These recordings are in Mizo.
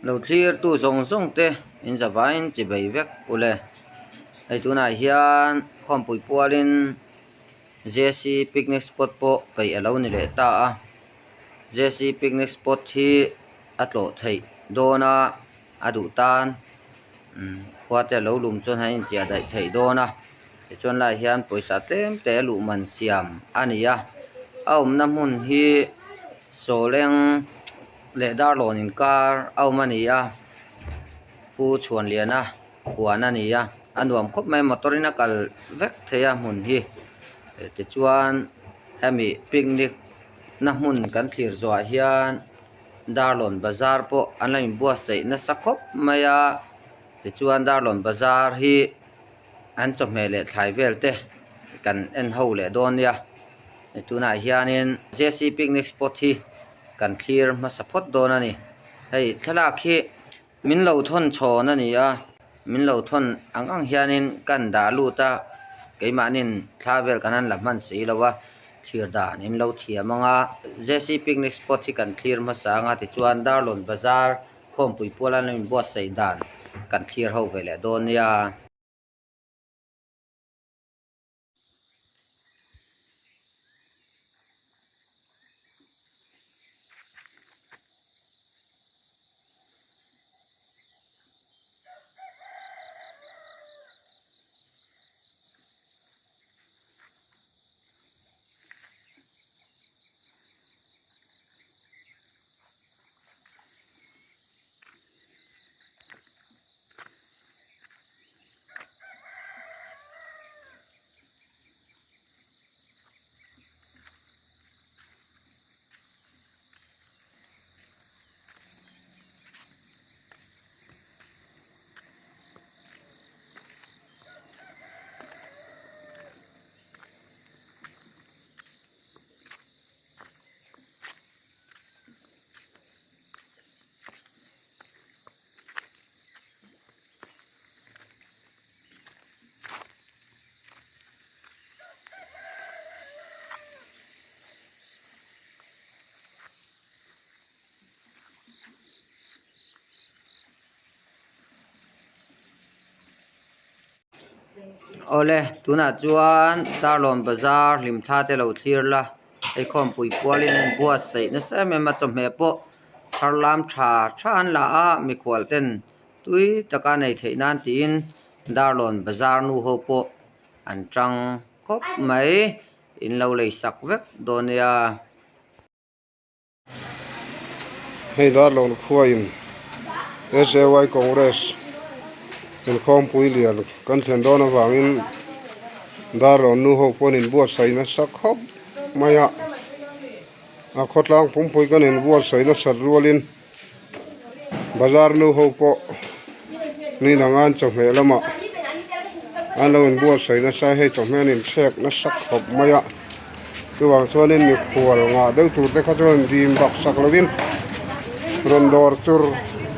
Lo thlir tu zawng zawng te in zavaiin chi bei vek ule. Hei tunah hian khawmpui pualin J_C picnic spot pawh peih a lo ni leh ta a. J_C picnic spot hi a tlawh theih dawn a a duh tan khua te a lo lum chuan an inchiah daih theih dawn a tichuan laiah hian pawisa tlem te luh man siam a ni a a awmna hmun hi sawleng leh darlawn inkar a awm a ni a pu chhuanliana huan a ni a a nuam khawp mai motor in a kal vek thei a hmun hi tichuan hemi picnic na hmun kan thlir zawhah hian Darlawn bazar pawh an lo inbuatsaih nasa khawp mai a tichuan Darlawn bazar hi an chawhmeh leh thlai vel te kan en ho leh dawn nia tunah hianin J_C picnic spot hi kan thlir hmasa phawt dawn a ni hei thlalak hi min lo thawn chhawn a ni a min lo thawn ang ang hianin kan dah lut a keimahni'n thla vel kan han la hman si lo a thlir dan in lo thiam ang a J_C picnic spot hi kan thlir hmasa ang a tichuan Darlawn bazar khawmpui puala an lo inbuatsaih dan kan thlir ho ve leh dawn nia. Awle tunah chuan Darlawn bazar hlimthla te lo thlir la hei khawmpui pualin an buatsaih nasa em em a chawhmeh pawh thar lam tha tha an la a mikhual ten tui taka nei theih nan tiin Darlawn bazar nu ho pawh an tang khawp mai in lo lei sak vek dawn nia. Hei Darlawn khuain SAY Congress inkhawmpui lian kan thlen dawn avangin Darlawn nu ho pawh an inbuatsaih nasa khawp mai a, a khawtlang pumpui kan inbuatsaih nasat rualin Bazar nu ho pawh ni dang an chawhmeh lamah an lo inbuatsaih nasa hei chawhmeh an inthlek nasa khawp mai a chuvang chuanin mikhual ngah deuh tur te kha chuan dim bak sak lovin rawn dawr chur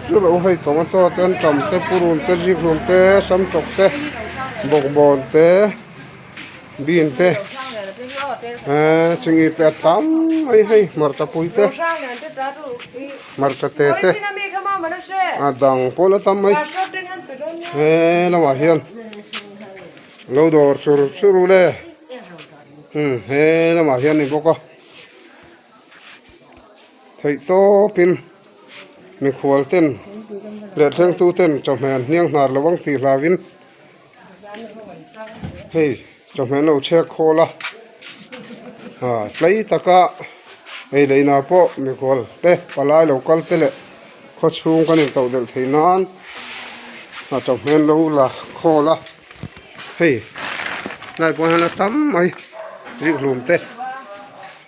chur a hei tomato te an tam te purun te zikhlum te samtawk te bawkbawn te. Bean te eee chingit te a tam mai hei hmarcha pui te hmarcha te te a dang pawh la tam mai he lamah hian lo dawr chur chur u le umm he lamah hian a ni bawk a theih tawpin mikhual ten leh thlengtu ten chawhmeh an hniang hnar lo ang tih hlauhin. Hei chawhmeh an lo chhek khawl a ah tlai taka ei leh inah pawh mikhual te palai lo kal te leh khaw chhung kan intoh delh theih nan ah chawhmeh an lo la khawl a hei helai pawh hian a tam mai zikhlum te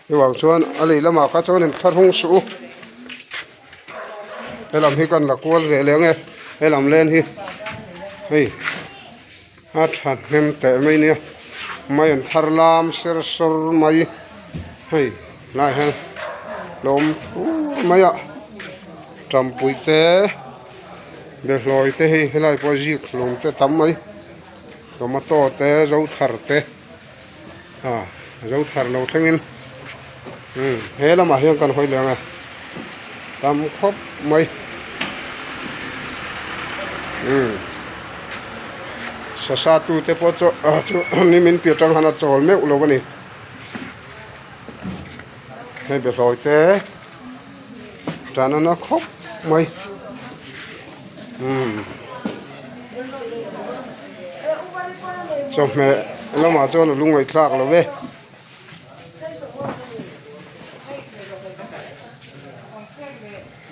chuvang chuan a lei lamah kha chuan inthlahrung suh u. Helam hi kan la kual ve leh ang e helam len hi hei a tha hnem teh mai nia mai an thar lam ser sawr mai hei tlaiah hian lawm fur mai a tampui te behlawi te hei helai pawh zik hlum te tam mai tomato te zothar te ah zothar lo thlengin umm he lamah hian kan hawi leh ang e tam khawp mai. Umm sasa tu te pawh chu ah chu nimin piah atang khan a chawl meuh lo a ni hei behlawi te tan a na khawp mai umm chawhmeh lamah chuan a lungngaihthlak lo ve.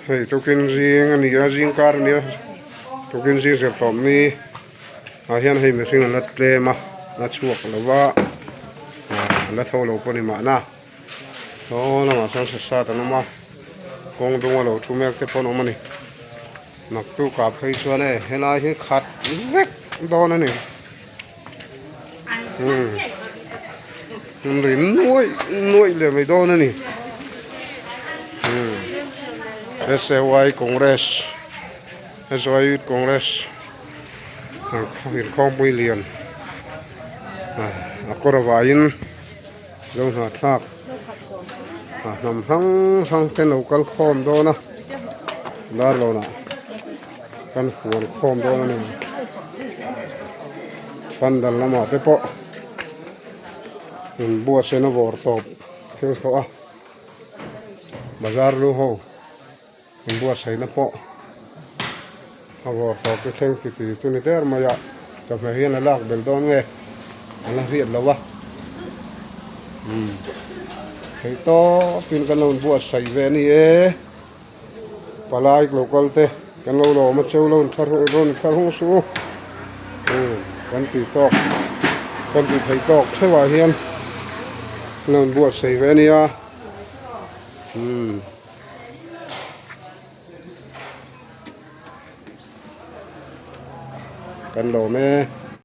Hei tukin zing a ni a zing kar a ni a tukin zing zir tawp ni ah hian hei mihring an la tlem a a chhuak lo va ah la tho lo pawh a ni mahna saw lamah sawn sasat an awm a kawng dung a lo thu mek te pawh an awm a ni naktuk ah phei chuan e helai hi khat vek dawn a ni. Umm ri nuaih nuaih leh mai dawn a ni umm S A Y congress S Y youth congress inkhawmpui lian a kawr avaiin zo hnahthlak hnam hrang hrang te an lo kal khawm dawn a darlawnah. Kan fuan khawm dawn a ni. Pandal lamah te pawh inbuatsaihna vawr tawp thleng tawh a, bazar lu ho inbuatsaihna pawh a vawr tawp te thleng ti ti chu ni der mai a, chawhmeh hian a lak belh dawn nge a la hriat lo a, umm theih tawpin kan lo inbuatsaih ve a ni e. Palai lo kal te kan lo lawm a cheu lo thla rawn thla hung suh u umm kan tih tawk kan tih theih tawk theuh ah hian an rawn buatsaih ve a nia umm. Kan lawm e.